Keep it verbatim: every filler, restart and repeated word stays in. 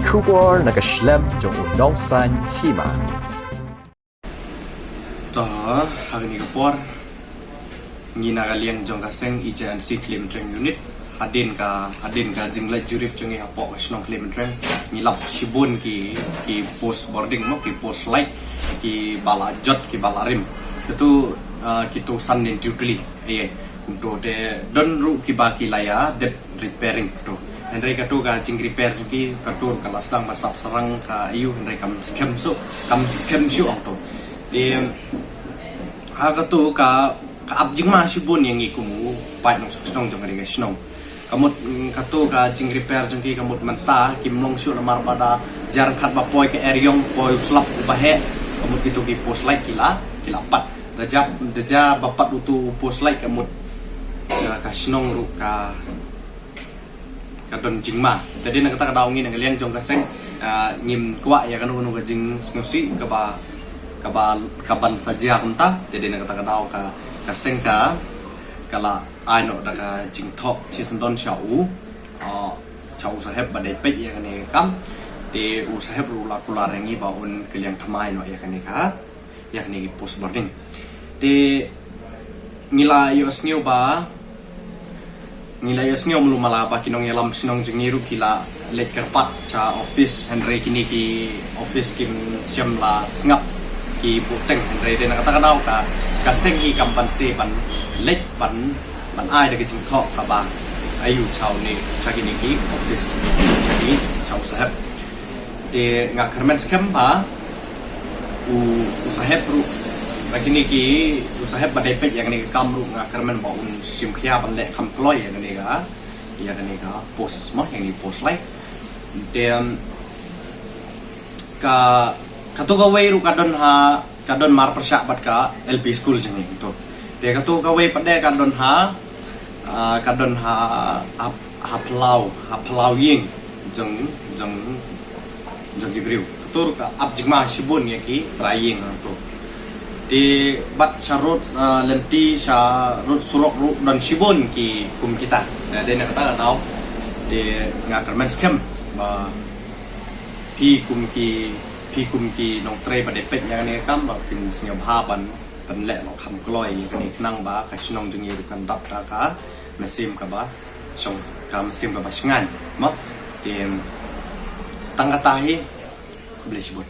Khubor na ka shlem jong u nongsan hima. To, ha kane ka por ngi na ka liang jong ka seng E J N C Khliehmyntreng Unit. Hadien ka, hadien ka jingleit jurip jong ngi hapoh ka shnong Khliehmyntreng, ngi lap shibun ki, ki post bording mo, ki post light, ki ba la jot, ki ba la rim. Katu, ah, kitu san dien tylli. Ïa, kumtu te don ruh ki ba ki la ïa dep repairing tu. Hynrei katu ka jing repair jong ki, katu ka la sdang ban sap sarang ka ïu, hynrei kam skhem shuh, kam skhem shuh ong tu. Te ha katu ka, ka ap jingma shibun ïa ngi kum u paid nongshong shnong jong ka ri ka shnong. Ka mut, mm, katu ka jing repair jong ki ka mut mynta kim long shuh namar ba da jar khat ba poi ka eriong, poi u slap u ba heh. Ka mut kitu ki post light ki la, ki la pat. Da ja, da ja ba pat utu u post light ka mut, ah, ka shnong ruh ka, ka don jingma. Te dei na kata ka daw ngi na ka liang jong ka seng, ah, ngim kwah ïa kano kano ka jingsngewsih kaba, kaba, ka ban sa jia kumta. Te dei na kata ka daw ka, ka seng ka, ka la ai noh da ka jingthoh shisyndon sha u, ah, sha u saheb ba dei peit ïa kane ka kam. Te u saheb ruh la kular ïa ngi ba un kylliang thymmai noh ïa kane ka, ïa kane ki post bording. Te ngi la ïohsngew ba, ngi la ïohsngew malu mala ba ki nongïalam shnong jong ngi ruh ki la leit kyrpad sha office, hynrei kine ki office kim shym la sngap ki buteng. Hynrei dei na kata ka daw ka, ka seng hi kam banse ban leit ban, ban ai da ka jingthoh kaba aiu sha une, sha kine ki office, ki sha u saheb. Te nga kyrmen skhem ba u, u saheb ruh, ba kine ki, u saheb ba dei peit ïa kane ka kam ruh nga kyrmen ba un shim khia ban leh kham kloi ïa kane ka, ïa kane ka post mo, ïa kane post light. Te, um, ka, katu kawei ruh ka don ha, ka don marpyrshah bad ka L P school jong ngi tu. Te katu kawei pat de ka don ha, ah, ka don ha, ha, ha phyllaw, ha phyllaw ïing jong, jong, jong ki briew. Katu ruh ka ap jingma shibun ïa ki trai ïing hangtu. Te bad sha rud, ah, lynti sha rud surok ruh don shibun ki kum kita. Te dei na kata ka daw te nga kyrmen skhem ba phi kum ki, phi kum ki nongtrei ba dei peit ïa kane ka kam ba phin sngewbha ban, ban leh noh kham kloi ïa kane khnang ba ka shnong jong ngi ruh kan dap da ka mynsiem kaba shong, ka mynsiem kaba shngaiñ mo. Te tang kata hi, khublei shibun.